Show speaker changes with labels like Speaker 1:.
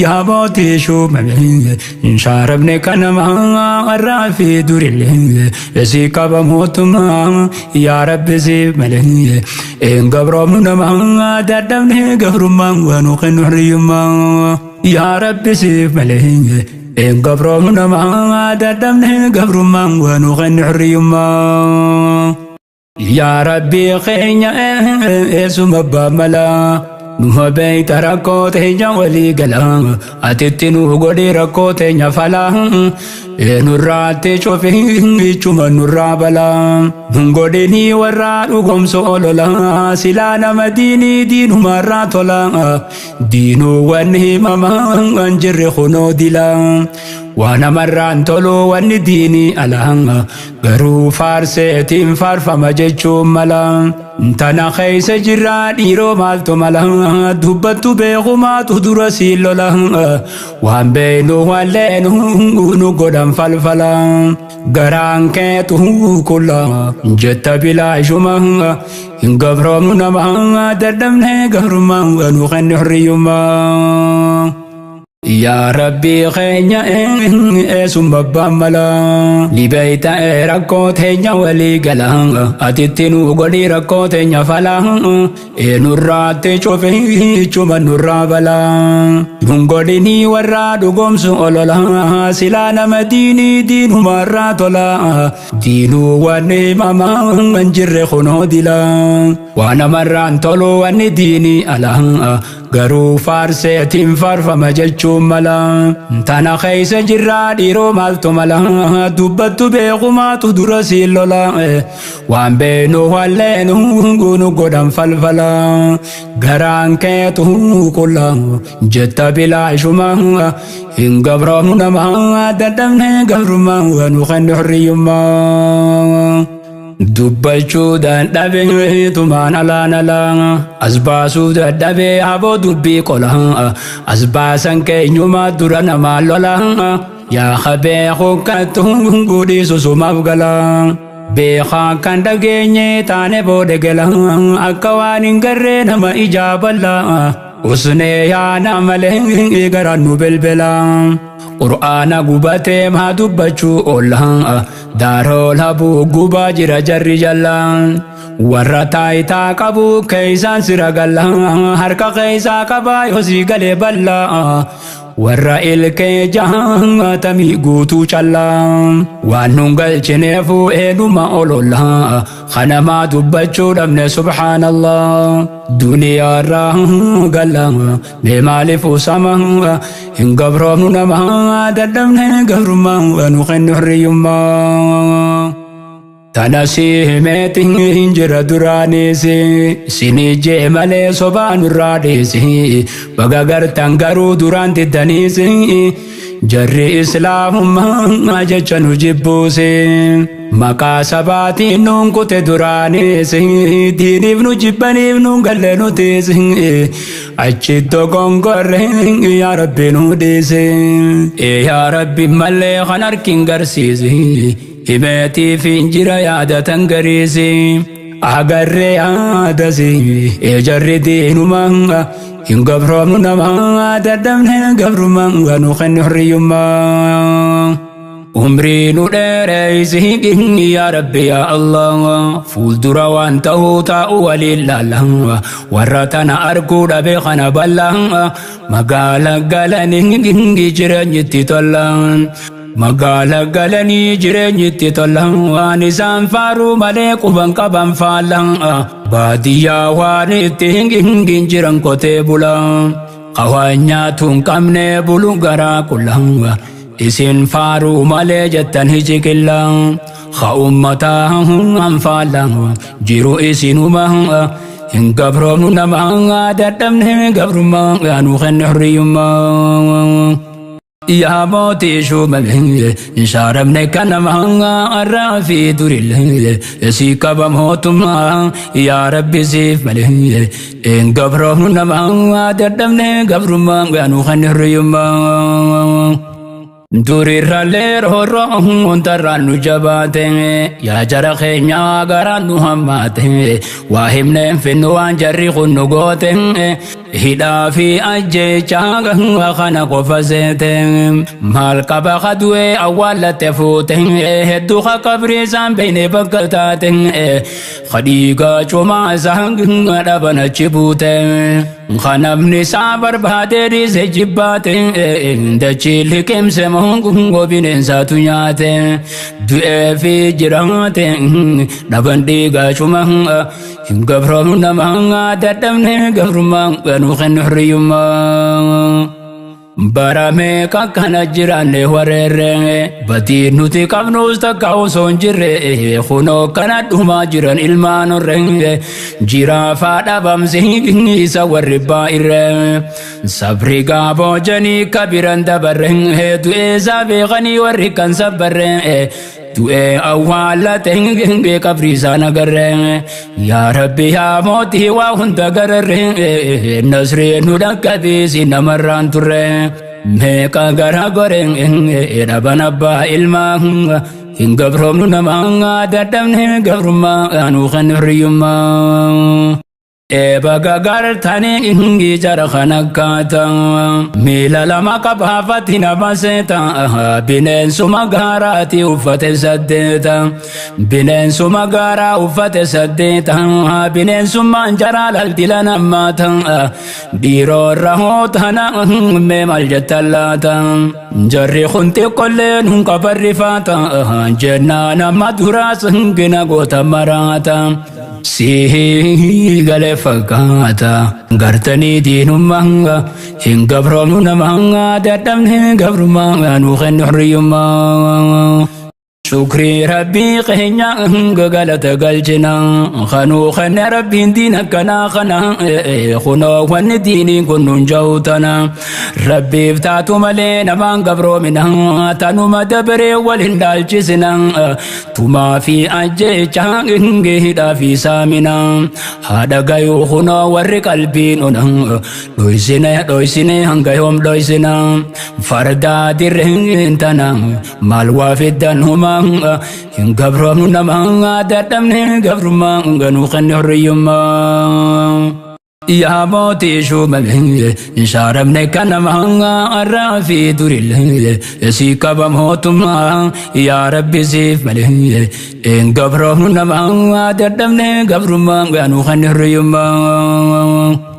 Speaker 1: Yaa mootii shuumame hin shaarabne kanama irraa fi durillee si qaba mootummaa yaa Rabbi siif malee een gabroomnu nama dadhabne gabrummaa waan kennu hiriyyummaa yaa Rabbi siif malee een gabroomnu nama dadhabne gabrummaa waan kennu hiriyyummaa. Yaa Rabbi keenya eessuma abbaa malaa. Numa beeyta rakkoo teenya walii gala atitti nu godhi rakkoo teenya fala nurraatti cufi ichuma nurraa bala nun godhinii warraa dhugomso olola silaa nama diinii diinumarraa tola diinuu wanni himamaa jirre kunoo dila waa namarraan tolu wanni diinii ala garuu faarseetiin faarfama jechuun mala tana keessa jirraa dhiiroo maaltu mala dubbattu beekumaatu dura siin lola waan beeynu waan leenu nu godhan falfala garaan keetu kulla jetta bilaashuma hin gabroomnu nama dadhabne gabrummaa nu kenni hurriyyummaa. Yaa Rabbi keenya eessuma abbaan mala libeeyta rakkoo teenya walii gala atitti nu godhi rakkoo teenya fala nurraatti cufi ichuma nurraa bala nun godhinii warraa dhugomsu olola silaa nama diinii diinumarraa tola diinuu wanni himamaa hin jirre kunoo dila waa namarraan tolu wanni diinii ala garuu faarseetiin faarfama jechuun mala tana keessa jirraa dhiiroo maaltu mala dubbattu beekumaatu dura siin lola waan beenu waan leenu nu godhan falfala garaan keetu qulla jetta bilaashuma hin gabroomnu nama dadhabne gabrummaa nu kennu hurriyyummaa. Dubbachuu dadhabee tumaan alaan alaa as baasuu dadhabee haboo dubbii qola as baasan keenyumaa dura namaa lola yaa habee hukkattu gudhiisu sumaaf gala beekaa kan dhageenye taane booda gala akka waan hin garree nama ijaa bal'aa usnee yaana malee garaan nu belbela. Qur'aana gubatee maa dubbachuu oolla daaroo labuu gubaa jira jarri jalla warra taayitaa qabu keeysaan sira galla harka keeysaa qabaa yoosii galee bal'aa warra ilkee jaatamii guutuu callaa waan nun galchineefu eenuma ololla kanamaa dubbachuu dhabne subhaanallah duniyaarraa galla mee maaliif usama hin gabroomnu nama dadhabne gabrummaa nu kennu hurriyyummaa. Tana si himeeti hin jira duraanis sinii jee malee sobaa nurraa dhiisi baga gartan garuu duraan diddaniis jarri islaamummaa jecha nu jibbuusi maqaa sabaatiin nuun kute duraanis diiniif nu jibbaniif nuun galle nutiis achi dogongorre yaa Rabbi nu dhiisi yaa Rabbi malee kan harkin garsiisi. Himeetiif hin jira yaadatan gariisi agarree yaadasi eejarri diinuma hin gabroomnu nama dadhabne gabrummaa nu kennu hurriyyummaa. Umrii nu dheereeysi yaa Rabbi yaa Allah fuuldura waan ta'uu taa'u waliin laalla warra tana arguu dhabe kana bal'aa magaala galanii jireenyitti tola. Magaala galanii jireenyitti tola waan isaan faaruu malee quban qaban faalla baadiyyaa waan itti hin jiran qotee bula qawaan nyaatu hin qabne bulu garaa qulla isin faaruu malee jettan hijiqilla haa ummataa hanfaalla jiru isinuma hin gabroomnu nama dadhabne gabrummaa nu kenne hurriyyummaa. Yaa mootii shuumame hin shaaramne kanama irraa fi durillee si qaba mootummaa yaa Rabbi siif malee hin gabroomnu nama dadhabne gabrummaa nu kenne hurriyyummaa. Durirrallee roorroo hundarraan nu jabaate yaa jara keenyaa garaan nu hammaate waa himneen finnu waan jarri kun nu goote. Hidhaa fi ajjeechaa kana qofa seete. Maal qaba kadu'ee awwaallatte fuute, hedduu ka qabrii isaan beekne bakka taate, kadhiigaa cumaa isaa dhaban achi buute. Kanamni isaa barbaadee dhiise jibbaate, dachii liqimse moo bineensaatu nyaate. Du'ee fi jiraate dhaban dhiigaa cumaa, hin gabroomu namaa dadhabne gabrummaa nu kennu hiriyyummaa. Baramee kakkana jiraanne wareerre, badii nuti qabnus takka osoo hin jirre, kunoo kana dhumaa jiran ilmaan horre, jiraafaa dhabamsi isa warri baay'irre. Sabri gaaboo janii kabiran dabarre, du'ee isaa beekanii warri kan sabbarre, du'ee awwaallate qabrii isaan agarre. Yaa Rabbi, yaa mootii waa hunda gararre, nasree nu dhaqqabiisi namarraan turre. Meeqa gara gore dhaban abbaa ilmaa, hin gabroomnu namaa dadhabne gabrummaa nu kennu hiriyyummaa. Eeba gagartanii jara kana kaata, miila lama qabaafatti nama seeta, bineensuma gaaraati uffate saddeeta, bineensuma gaaraa uffate saddeeta, bineensummaan jaraa laltila nammaata, dhiiroorra hootana mee maal jettan laata? Jarri kun xiqqolleen hun qabarrifaata jennaan, amma duraas gina goota maraata. Si galee fakkaata gartanii diinummaa, hin gabroomnu namaa dadhabne gabrummaa nu kennu hiriyyummaa. Shukrii Rabbii keenya galata galchina, kanuu kenne Rabbiin diin akkanaa kana, kunoo wanni diiniin kun nun jawtana. Rabbiif taatu malee namaan gabroomina, tanuma dabaree wal hin dhaalchisina, tumaa fi ajjeechaa hidhaa fi saamina. Haadha gayuu kunoo warri qalbiin ona, dhoysine dhoysine hanga yoom dhoysina? Fardaa dirreen tana maal waa fiddan huma, hin gabroomnu namaa dadhabne gabrummaa ganuu kenne horiyyummaa. Yaa mootii shuumame, hin shaaramne kanama har'aa fi durillee si qaba mootummaa, yaa Rabbi siif malee hin gabroomnu namaa dadhabne gabrummaa ganuu kenne horiyyummaa.